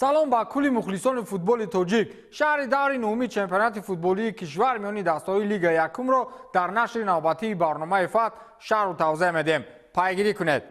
Салом ба кулли мухлисони футболи тоҷик. Шаҳри даври нуҳуми чемпионати футболии кишвар миёни дастаҳои Лига якумро дар нашри навбатии барномаи Фатҳ шарҳу тавзеҳ медиҳем. Пайгирӣ кунед.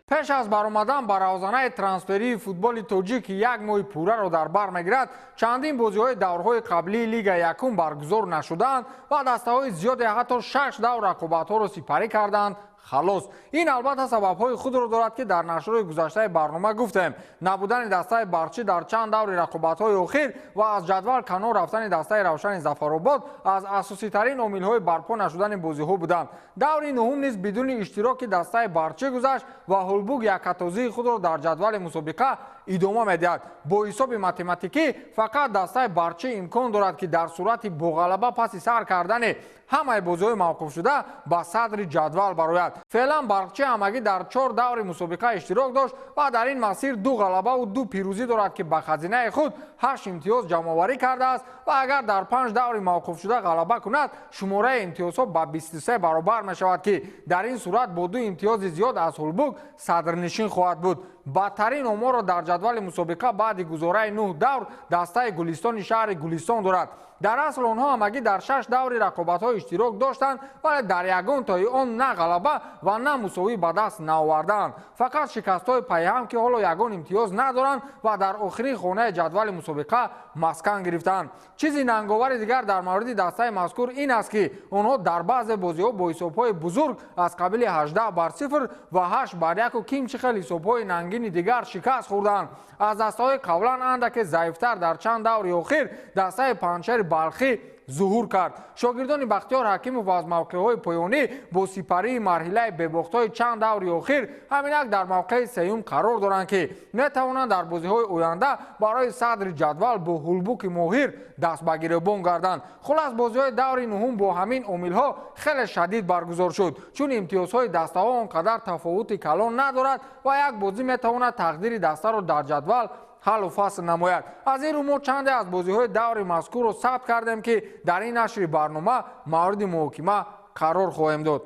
Пеш аз баромадан ба равзанаи трансферии футболи тоҷик, ки як моҳи пурраро дар бар мегирад, чандин бозиҳои даврҳои қаблии Лига якум баргузор нашудаанд ва дастаҳои зиёде ҳатто 6 давр рақобатҳоро сипарӣ карданд. Халос. Ин албатта сабабҳои худро дорад, ки дар нашрҳои гузаштаи барнома гуфтем. Набудани дастаи Барқчӣ дар чанд даври рақобатҳои охир ва аз ҷадвал канор рафтани дастаи Равшани Зафаробод аз асоситарин омилҳои барпо нашудани бозиҳо буданд. Даври нуҳум низ бидуни иштироки дастаи Барқчӣ гузашт ва Ҳулбук якатозии худро дар ҷадвали мусобиқа идома медиҳад. Бо ҳисоби математикӣ фақат дастаи Барқчӣ имкон дорад, ки дар сурати боғалаба паси сар кардани ҳамаи бозиҳои мавқуфшуда ба садри ҷадвал барояд. Феълан Барқчӣ ҳамагӣ дар 4 даври мусобиқа иштирок дошт ва дар ин масир 2 ғалабаву 2 пирӯзӣ дорад, ки ба хазинаи худ 8 имтиёз ҷамъоварӣ кардааст ва агар дар 5 даври мавқуфшуда ғалаба кунад, шумораи имтиёзҳо ба 23 баробар мешавад, ки дар ин сурат бо 2 имтиёзи зиёд аз Ҳулбук садрнишин хоҳад буд. Бадтарин оморро дар ҷадвали мусобиқа баъди гузораи 9 давр дастаи Гулистони шаҳри Гулистон дорад. Дар асл онҳо ҳамагӣ дар 6 даври рақобатҳо иштирок доштанд, вале дар ягон тои он на ғалаба ва на мусовӣ ба даст наовардаанд. Фақат шикастҳои пайҳам, ки ҳоло ягон имтиёз надоранд ва дар охирин хонаи ҷадвали мусобиқа маскан гирифтаанд. Чизи нанговари дигар дар мавриди дастаи мазкур ин аст, ки онҳо дар баъзе бозиҳо бо ҳисобҳои бузург аз қабили 18-0 ва 8-1 ким чӣ хел ҳисобҳои нангини дигар шикаст хӯрданд. Аз дастаҳои қаблан андаке заифтар дар чанд даври охир дастаи Панҷшери Балхӣ зуҳур кард. Шогирдони Бахтиёр Ҳакимов аз мавқеъҳои поёнӣ бо сипарии марҳилаи бебохтҳои чанд даври охир ҳаминак дар мавқеи сеюм қарор доранд, ки метавонанд дар бозиҳои оянда барои садри ҷадвал бо Ҳулбуки моҳир даст ба гиребон гарданд. Хулас, бозиҳои даври нуҳум бо ҳамин омилҳо хеле шадид баргузор шуд, чун имтиёзҳои дастаҳо он қадар тафовути калон надорад ва як бозӣ метавонад тақдири дастаро дар ҷадвал ҳаллу фасл намояд. Аз ин рӯ мо чанде аз бозиҳои даври мазкурро сабт кардем, ки дар ин нашри барнома мавриди муҳокима қарор хоҳем дод.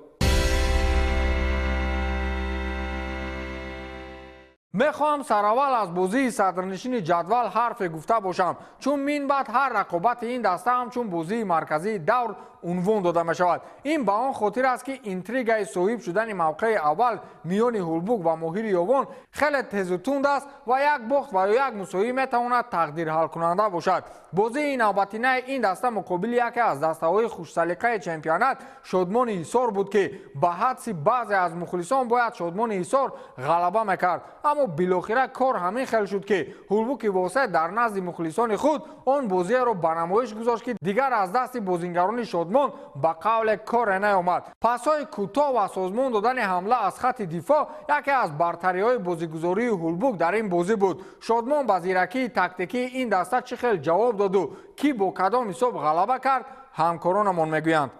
Мехоҳам сараввал аз бозии садрнишини ҷадвал ҳарфе гуфта бошам, чун мин баъд ҳар рақобати ин даста ҳамчун бозии марказии давр унвон дода мешавад. Ин ба он хотир аст, ки интригаи соҳиб шудани мавқеи аввал миёни Ҳулбук ва Моҳири Ёвон хеле тезу тунд аст ва як бохт ва ё як мусовӣ метавонад тақдирҳалкунанда бошад. Бозии навбатинаи ин даста муқобили яке аз дастаҳои хушсалиқаи чемпионат Шодмони Ҳисор буд, ки ба ҳадси баъзе аз мухлисон бояд Шодмони Ҳисор ғалаба мекард. Аммо билохира кор ҳамин хел шуд, ки Ҳулбуки Восеъ дар назди мухлисони худ он бозиеро ба намоиш гузошт, ки дигар аз дасти бозингарони Шодмон ба қавле коре наомад. Пасҳои кӯтоҳ ва созмон додани ҳамла аз хатти дифоъ яке аз бартариҳои бозигузории Ҳулбук дар ин бозӣ буд. Шодмон ба зиракии тактикии ин даста чӣ хел ҷавоб доду кӣ бо кадом ҳисоб ғалаба кард, ҳамкоронамон мегӯянд.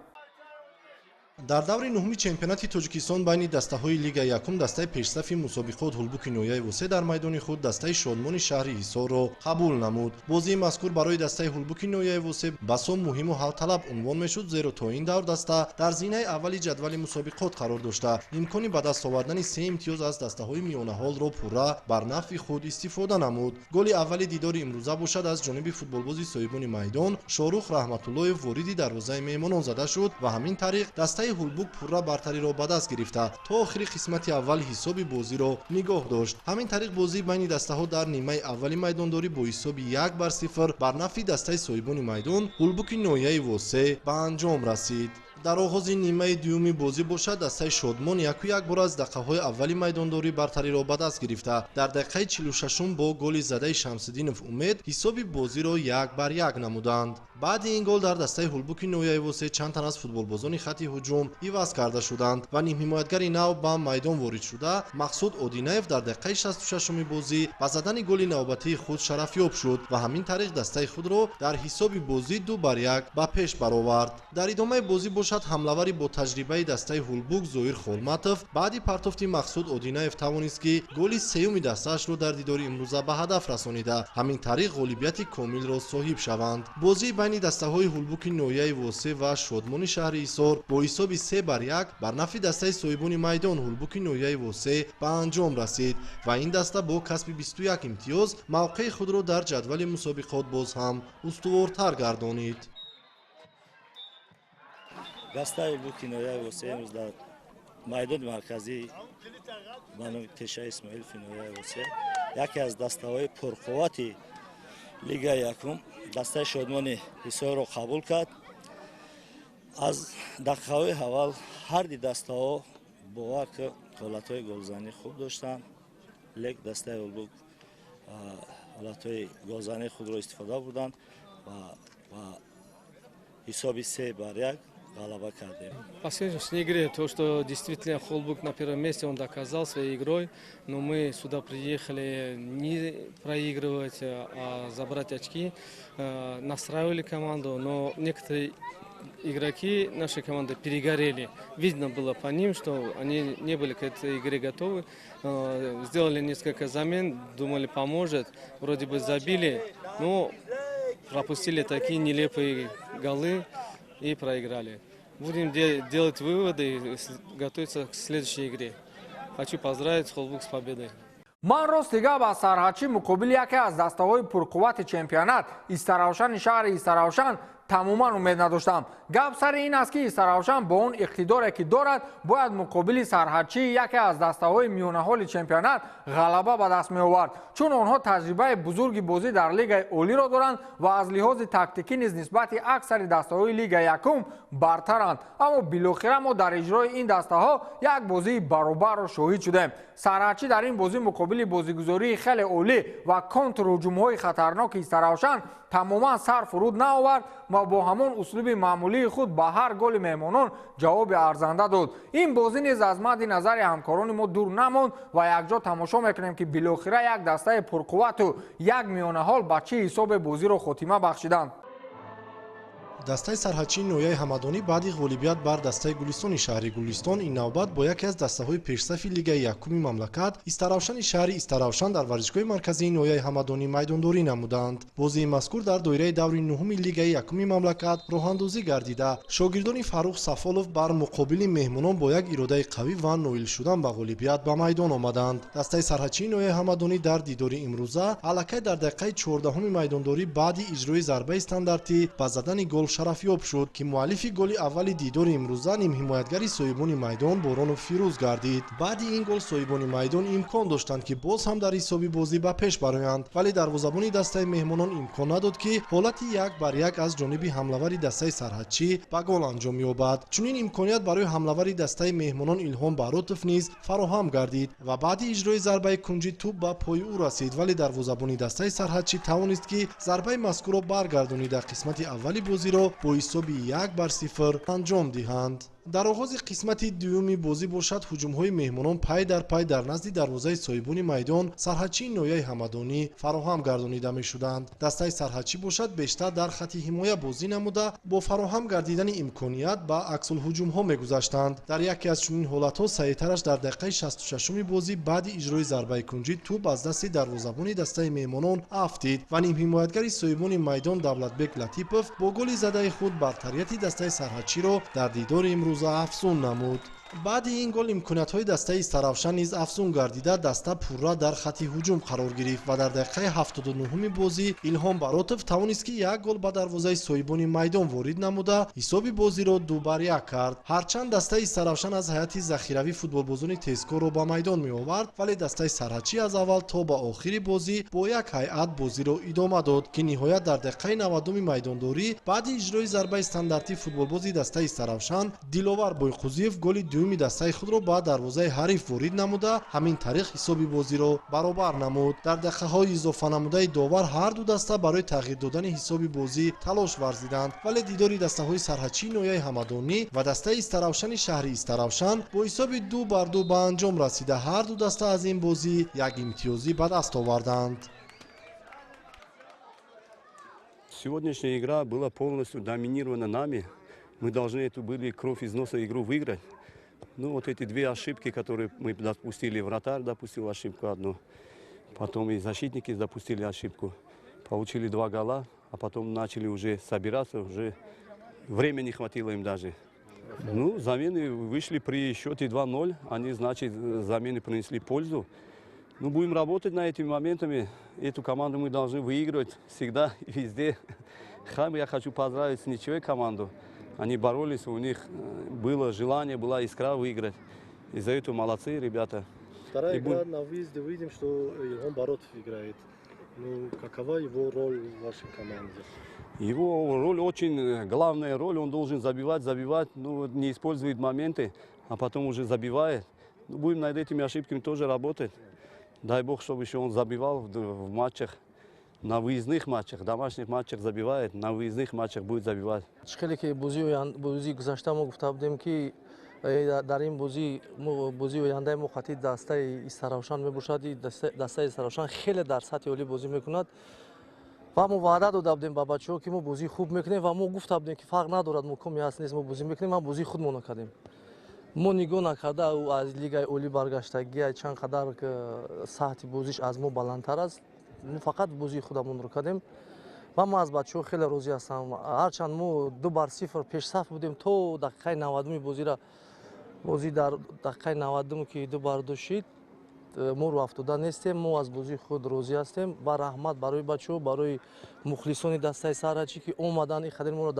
Дар даври нуҳуми чемпионати Тоҷикистон байни дастаҳои Лига якум дастаи пешсафи мусобиқот Ҳулбуки ноҳияи Восеъ дар майдони худ дастаи Шодмони шаҳри Ҳисорро қабул намуд. Бозии мазкур барои дастаи Ҳулбуки ноҳияи Восеъ басо муҳиму ҳалталаб унвон мешуд, зеро то ин давр даста дар зинаи аввали ҷадвали мусобиқот қарор дошта, имкони ба даст овардани 3 имтиёз аз дастаҳои миёнаҳолро пурра бар нафъи худ истифода намуд. Голи аввали дидори имрӯза бошад аз ҷониби футболбози соҳибони майдон Шорух Раҳматуллоев вориди дарвозаи меҳмонон зада шуд ва ҳамин тариқ дастаи Ҳулбук пурра бартариро ба даст гирифта то охири қисмати аввал ҳисоби бозиро нигоҳ дошт. Ҳамин тариқ бозӣ байни дастаҳо дар нимаи аввали майдондорӣ бо ҳисоби 1-0 бар нафъи дастаи соҳибони майдон Ҳулбуки ноҳияи Восеъ ба анҷом расид. Дар оғози нимаи дуюми бозӣ бошад дастаи Шодмон 1-1 бор аз дақиқаҳои аввали майдондорӣ бартариро ба даст гирифта дар дақиқаи 46 бо голи задаи Шамсиддинов Умед ҳисоби бозиро 1-1 намуданд. Баъди ин гол дар дастаи Ҳулбуки ноҳияи Восеъ чанд тан аз футболбозони хатти ҳуҷум иваз карда шуданд ва нимҳимоятгари нав ба майдон ворид шуда Мақсуд Одинаев дар дақиқаи 66-уми бозӣ ба задани голи навбатии худ шарафёб шуд ва ҳамин тариқ дастаи худро дар ҳисоби бозӣ 2-1 ба пеш баровард. Дар идомаи бозӣ бошад бошад, ҳамлавари бо таҷрибаи дастаи Ҳулбук Зоир Холматов баъди партофти Мақсуд Одинаев тавонист, ки голи сеюми дастаашро дар дидори имрӯза ба ҳадаф расонида, ҳамин тариқ ғолибияти комилро соҳиб шаванд. Бозии байни дастаҳои Ҳулбуки ноҳияи Восе ва Шодмони шаҳри Ҳисор бо ҳисоби 3-1 бар нафъи дастаи соҳибони майдон Ҳулбуки ноҳияи Восе ба анҷом расид ва ин даста бо касби 21 имтиёз мавқеи худро дар ҷадвали мусобиқот боз ҳам устувортар гардонид. Дастаи Ҳулбуки ноҳияи Восе имрӯз дар майдони марказӣ ба номи Тешаи Исмоилови ноҳияи Восе яке аз дастаҳои пурқуввати Лигаи якум, дастаи Шодмони Ҳисорро қабул кард. Аз дақиқаҳои аввал ҳарди дастаҳо бовар ки ҳолатҳои голзанӣ хуб доштанд, лек дастаи Ҳулбук ҳолатҳои голзании худро истифода бурданд ва ба ҳисоби 3-1 ғалаба кардем. По сегодняшней игре, то, что действительно Холбук на первом месте, он доказал своей игрой, но мы сюда приехали не проигрывать, а забрать очки. Настраивали команду, но некоторые игроки нашей команды перегорели. Видно было по ним, что они не были к этой игре готовы. Сделали несколько замен, думали, поможет. Вроде бы забили, но пропустили такие нелепые голы и проиграли. Будем делать выводы и готовиться к следующей игре. Хочу поздравить Холбук с победой. Ман рости гап, аз Сарҳадчӣ муқобили яке аз дастаҳои пурқуввати чемпионат, Истаравшани шаҳри Истаравшан, тамоман умед надоштам. Гап сари ин аст, ки Истаравшан бо он иқтидоре, ки дорад, бояд муқобили Сарҳадчии яке аз дастаҳои миёнаҳоли чемпионат ғалаба ба даст меовард, чун онҳо таҷрибаи бузурги бозӣ дар Лигаи олиро доранд ва аз лиҳози тактикӣ низ нисбати аксари дастаҳои Лигаи якум бартаранд. Аммо билохира мо дар иҷрои ин дастаҳо як бозии баробарро шоҳид шудем. Сарҳадчӣ дар ин бозӣ муқобили бозигузории хеле олӣ ва контрҳуҷумҳои хатарноки Истаравшан тамоман сар фуруд наовард ва бо ҳамон услуби маъмулии худ ба ҳар голи меҳмонон ҷавоби арзанда дод. Ин бозӣ низ аз мадди назари ҳамкорони мо дур намонд ва якҷо тамошо мекунем, ки билохира як дастаи пурқуввату як миёнаҳол ба чӣ ҳисобе бозиро хотима бахшиданд. Дастаи Сарҳадчии ноҳияи Ҳамадонӣ баъди ғолибият бар дастаи Гулистони шаҳри Гулистон ин навбат бо яке аз дастаҳои пешсафи Лигаи якуми мамлакат, Истаравшани шаҳри Истаравшан, дар варзишгоҳи марказии ноҳияи Ҳамадонӣ майдондорӣ намуданд. Бозии мазкур дар доираи даври нуҳуми Лигаи якуми мамлакат роҳандозӣ гардида, шогирдони Фаррух Сафолов бар муқобили меҳмонон бо як иродаи қавӣ ва ноил шудан ба ғолибият ба майдон омаданд. Дастаи Сарҳадчии ноҳияи Ҳамадонӣ дар дидори имрӯза аллакай дар дақиқаи 14-уми майдондорӣ баъди иҷрои зарбаи стандартӣ ба задани гол шарафёб шуд, ки муаллифи голи аввали дидори имрӯза нимҳимоятгари соҳибони майдон Боронов Фирӯз гардид. Баъди ин гол соҳибони майдон имкон доштанд, ки боз ҳам дар ҳисоби бозӣ ба пеш бароянд, вале дарвозабони дастаи меҳмонон имкон надод, ки ҳолати 1-1 аз ҷониби ҳамлавари дастаи Сарҳадчӣ ба гол анҷом ёбад. Чунин имконият барои ҳамлавари дастаи меҳмонон Илҳом Баротов низ фароҳам гардид ва баъди иҷрои зарбаи кунҷӣ тӯб ба пои ӯ расид, вале дарвозабони дастаи Сарҳадчӣ тавонист, ки зарбаи мазкурро баргардонида, қисмати аввали бозиро бо ҳисоби 1-0 анҷом диҳанд. Дар оғози қисмати дуюми бозӣ бошад, ҳуҷумҳои меҳмонон пай дар пай дар назди дарвозаи соҳибони майдон, Сарҳадчии ноҳияи Ҳамадонӣ, фароҳам гардонида мешуданд. Дастаи Сарҳадчӣ бошад, бештар дар хатти ҳимоя бозӣ намуда, бо фароҳам гардидани имконият ба аксулҳуҷумҳо мегузаштанд. Дар яке аз чунин ҳолатҳо Саидтараш дар дақиқаи 66-уми бозӣ баъди иҷрои зарбаи кунҷӣ тӯб аз дасти дарвозабони дастаи меҳмонон афтид ва нимҳимоятгари соҳибони майдон Давлатбек Латипов бо голи задаи худ бартарияти дастаи Сарҳадчиро дар дидори имрӯза афзун намуд. Баъди ин гол имкониятҳои дастаи Истаравшан низ афзун гардида, даста пурра дар хатти ҳуҷум қарор гирифт ва дар дақиқаи 79-уми бозӣ Илҳом Баротов тавонист, ки як гол ба дарвозаи соҳибони майдон ворид намуда, ҳисоби бозиро 2-1 кард. Ҳарчанд дастаи Истаравшан аз ҳайати захиравӣ футболбозони тезкорро ба майдон меовард, вале дастаи Сарҳадчӣ аз аввал то ба охири бозӣ бо як ҳайат бозиро идома дод, ки ниҳоят дар дақиқаи 90-уми майдондорӣ баъди иҷрои зарбаи стандартӣ футболбози дастаи Истаравшан Диловар Бойқузиев голи дуюми дастаи худро ба дарвозаи ҳариф ворид намуда, ҳамин тариқ ҳисоби бозиро баробар намуд. Дар дақиқаҳои изофанамудаи довар ҳар ду даста барои тағйир додани ҳисоби бозӣ талош варзиданд, вале дидори дастаҳои Сарҳадчии ноҳияи Ҳамадонӣ ва дастаи Истаравшани шаҳри Истаравшан бо ҳисоби 2-2 ба анҷом расида, ҳар ду даста аз ин бозӣ як имтиёзӣ ба даст оварданд. Сегодняшняя игра была полностью доминирована нами. Мы должны эту были кровь из носа игру выиграть. Ну, вот эти две ошибки, которые мы допустили, вратарь допустил ошибку одну, потом и защитники допустили ошибку. Получили 2 гола, а потом начали уже собираться, уже времени не хватило им даже. Ну, замены вышли при счете 2-0, они, значит, замены принесли пользу. Ну, будем работать над этими моментами. Эту команду мы должны выигрывать всегда и везде. Я хочу поздравить с ничьей команду. Они боролись, у них было желание, была искра выиграть. И за это молодцы ребята. Вторая игра на выезде, видим, что Илҳом Баротов играет. Ну, какова его роль в вашей команде? Его роль очень главная роль, он должен забивать, забивать, ну, не использует моменты, а потом уже забивает. Ну, будем над этими ошибками тоже работать. Дай бог, чтобы еще он забивал в матчах, на выездных матчах, домашних матчах забивает, на выездных матчах будет забивать. Хеле ки бозии гузашта мо гуфта будем, ки дар ин бозӣ бозии ояндаи мо қатъи дастаи Истаравшан мебошад. Дастаи Истаравшан хеле дар сатҳи олӣ бозӣ мекунад ва мо ваъда дода будем ба бачаҳо, ки мо бозии хуб мекунем ва мо гуфта будем, ки фарқ надорад, мо коми ҳаст нест, мо бозӣ мекунем ва бозии худмонро кардем. Мо нигоҳ накарда аз лигаи олӣ баргаштагӣ чанд қадар сатҳи бозиш аз мо баландтар аст, мо фақат бозии худамонро кардем ва ман аз бачаҳо хеле розӣ ҳастам. Ҳарчанд мо 2-0 пешсаф будем то дақиқаи 90-уми бозиро, бозӣ дар дақиқаи 90-ум ки 2-2 шид, мо рӯ афтода нестем, мо аз бозии худ розӣ ҳастем ва раҳмат барои бачаҳо, барои мухлисони дастаи Сарачӣ, ки омаданд, ин қадар моро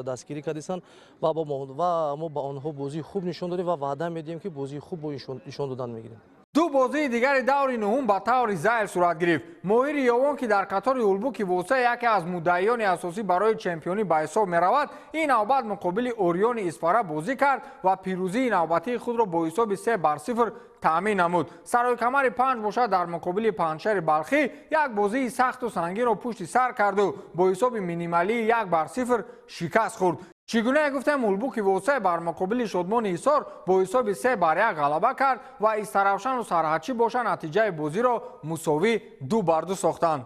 дастгирӣ кардистанд ва мо ба онҳо бозии хуб нишон додем ва ваъда медиҳем, ки бозии хуб нишон додан мегирем. Ду бозии дигари даври нуҳум ба таври зайл сурат гирифт. Моҳири Ёвон, ки дар қатори Ҳулбуки Восе яке аз муддаиёни асосӣ барои чемпионӣ ба ҳисоб меравад, ин навбат муқобили Ориони Исфара бозӣ кард ва пирӯзии навбатии худро бо ҳисоби 3-0 таъмин намуд. Сарои-камари 5 бошад дар муқобили Панҷшери Балхӣ як бозии сахту сангинро пушти сар карду бо ҳисоби минималии 1-0 шикаст хӯрд. Чӣ гуна гуфтем, Ҳулбуки Восе бар муқобили Шодмони Ҳисор бо ҳисоби 3-1 ғалаба кард ва Истаравшану Сарҳадчӣ боша натиҷаи бозиро мусовӣ 2-2 сохтанд.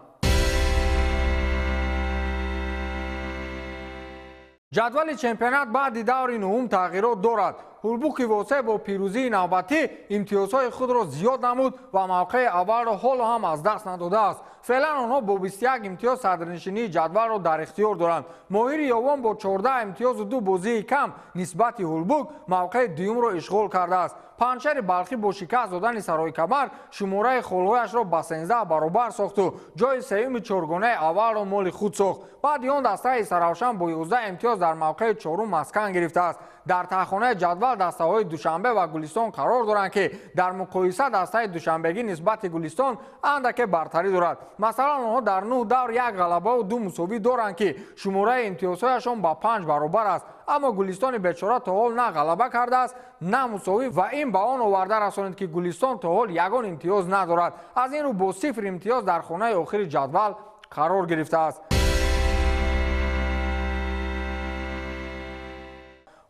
Ҷадвали чемпионат баъди даври нуҳум тағйирот дорад. Ҳулбуки Восе бо пирӯзии навбатӣ имтиёзҳои худро зиёд намуд ва мавқеи аввалро ҳоло ҳам аз даст надодааст. Феълан онҳо бо 21 имтиёз садрнишинии ҷадвалро дар ихтиёр доранд. Моҳири Ёвон бо 14 имтиёзу 2 бозии кам нисбати Ҳулбук мавқеи дуюмро ишғол кардааст. Панҷшери Балхӣ бо шикаст додани Сарои-Камар шумораи холҳояшро ба 13 баробар сохту ҷои сеюми чоргонаи аввалро моли худ сохт. Баъди он дастаи Истаравшан бо 11 имтиёз дар мавқеи чорум маскан гирифтааст. Дар таҳхонаи ҷадвал дастаҳои Душанбе ва Гулистон қарор доранд, ки дар муқоиса дастаи Душанбегӣ нисбати Гулистон андаке бартарӣ дорад. Масалан, онҳо дар 9 давр 1 ғалабаву 2 мусовӣ доранд, ки шумораи имтиёзҳояшон ба 5 баробар аст. Аммо Гулистони бечора то ҳол на ғалаба кардааст, на мусовӣ ва ин ба он оварда расонид, ки Гулистон то ҳол ягон имтиёз надорад. Аз ин рӯ бо 0 имтиёз дар хонаи охири ҷадвал қарор гирифтааст.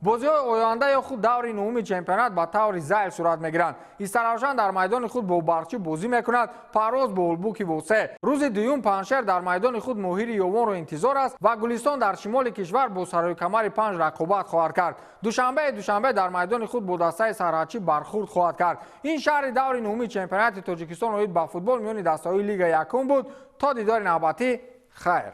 Бозиҳои оянда ё худ даври нуҳуми чемпионат ба таври зайл сурат мегиранд. Истаравшан дар майдони худ бо Барчӣ бозӣ мекунад, Парвоз бо Ҳулбуки Восе. Рӯзи дуюм Панҷшер дар майдони худ Моҳири Ёвонро интизор аст ва Гулистон дар шимоли кишвар бо Сарои-Камари 5 рақобат хоҳад кард. Душанбе дар майдони худ бо дастаи Сарҳадчӣ бархурд хоҳад кард. Ин шаҳри даври нуҳуми чемпионати Тоҷикистон оид ба футбол миёни дастаҳои Лигаи якум буд. То дидори навбатӣ, хайр.